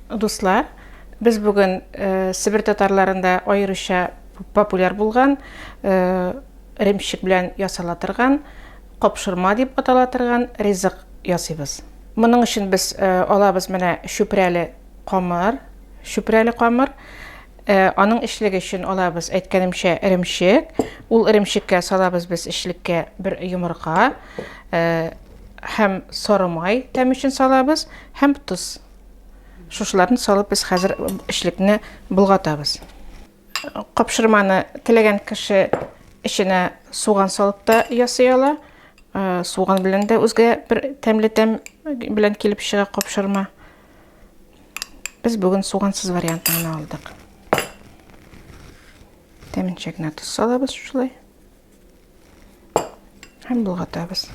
Дуслар, без бүген э, Себер татарларында аеруча популяр булган э, эремчек белән ясала торган капшырма дип атала торган ризык ясыйбыз. Моның өчен без э, алабыз менә чүпрәле камыр, чүпрәле камыр. Э, аның эчлеге өчен алабыз, әйткәнемчә, эремчек. Ул эремчеккә салабыз без эчлеккә бер йомырка э, һәм сары май тәм өчен салабыз һәм тоз. Шушыларны салып без хәзер эчлекне болгатабыз. Капшырманы теләгән кеше эченә суган салып та ясый ала. Э, суган белән дә үзгә бер тәмле тәм белән килеп чыга капшырма. Без бүген сугансыз вариантын гына алдык. Тәменчә генә тоз салабыз шулай. Һәм болгатабыз.